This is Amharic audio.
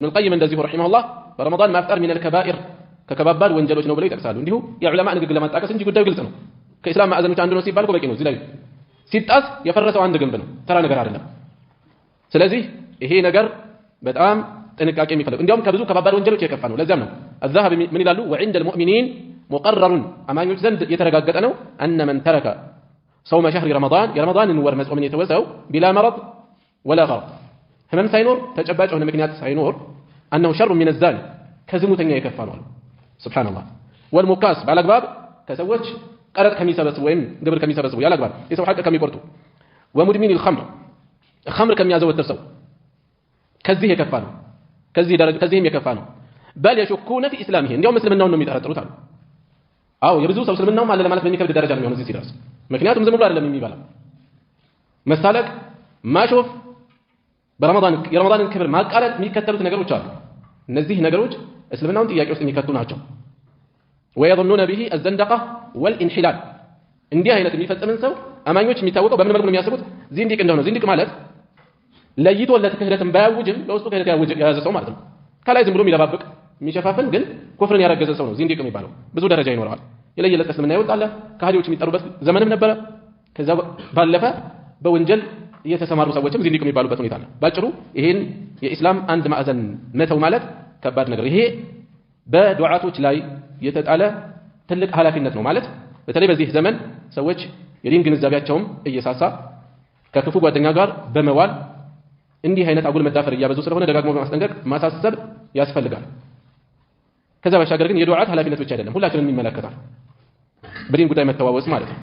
ኢብኑል ቀይም እንደዚሁ رحمه الله በረመዳን ማፍጠር من الكبائر ከከባባድ ወንጀሎች ነው ብለው ይጠቅሳሉ። እንዲሁ የዑለማ ንግግር ለማጣቀስ እንጂ ጉዳዩ ግልጽ ነው። ከኢስላም ማዕዘኖች አንዱ ነው ሲባል እኮ በቂ ነው። እዚህ ላይ ሲጣስ የፈረሰው አንድ ግንብ ነው፣ ተራ ነገር አይደለም። ስለዚህ ይሄ ነገር በጣም ጥንቃቄ የሚፈልግ እንዲያውም ከብዙ ከባባድ ወንጀሎች የከፋ ነው። ለዚያም ነው አዛሃቢ ምን ይላሉ? وعند المؤمنين مقرر አማኞች ዘንድ የተረጋገጠ ነው أن من ترك صوم شهر رمضان የረመዳንን ወር መጾምን የተወ ሰው بلا مرض ولا غرض ህመም ሳይኖር ተጨባጭ የሆነ ምክንያት ሳይኖር أنه شر من الزاني ከዝሙተኛ የከፋ ነው አሉ። سبحان الله። والمكاس ባላግባብ ከሰዎች ቀረጥ ከሚሰበስቡ ወይም ግብር ከሚሰበስቡ ያላግባብ የሰው ሐቅ ከሚቆርጡ ومدمن الخمر ኸምር ከሚያዘወትር ሰው ከዚህ የከፋ ነው። ከዚህ ደረጃ ከዚህም የከፋ ነው። بل يشكون في إسلامه እንዲያውም እስልምናውን ነው የሚጠረጥሩት አሉ። አዎ የብዙ ሰው እስልምናውም አለ ለማለት በሚከብድ ደረጃ ነው የሚሆነው እዚህ ሲደርስ። ምክንያቱም ዝም ብሎ አይደለም የሚበላ መሳለቅ፣ ማሾፍ፣ በረመዳን የረመዳንን ክብር ማቃለል የሚከተሉት ነገሮች አሉ። እነዚህ ነገሮች እስልምናውን ጥያቄ ውስጥ የሚከቱ ናቸው። ويظنون به الزندقة والانحلال እንዲህ አይነት የሚፈጽምን ሰው አማኞች የሚታወቀው በምን መልኩ ነው የሚያስቡት? ዚንዲቅ እንደሆነ። ዚንዲቅ ማለት ለይቶለት ክህደትን ባያውጅም በውስጡ ክህደት የያዘ ሰው ማለት ነው። ከላይ ዝም ብሎ የሚደባብቅ የሚሸፋፍን ግን ኩፍርን ያረገዘ ሰው ነው ዚንዲቅ የሚባለው። ብዙ ደረጃ ይኖረዋል። የለየለት እስልምና ይወጣል። ከሃዲዎች የሚጠሩበት ዘመንም ነበረ። ከዛ ባለፈ በወንጀል የተሰማሩ ሰዎችም ዚንዲቅ የሚባሉበት ሁኔታ አለ። ባጭሩ ይሄን የኢስላም አንድ ማዕዘን መተው ማለት ከባድ ነገር፣ ይሄ በዱዓቶች ላይ የተጣለ ትልቅ ኃላፊነት ነው ማለት በተለይ በዚህ ዘመን ሰዎች የዲን ግንዛቤያቸውም እየሳሳ ከክፉ ጓደኛ ጋር በመዋል እንዲህ አይነት አጉል መዳፈር እያበዙ ስለሆነ ደጋግሞ በማስጠንቀቅ ማሳሰብ ያስፈልጋል። ከዛ ባሻገር ግን የዱዓት ኃላፊነት ብቻ አይደለም፣ ሁላችንም ይመለከታል። በዲን ጉዳይ መተዋወስ ማለት ነው።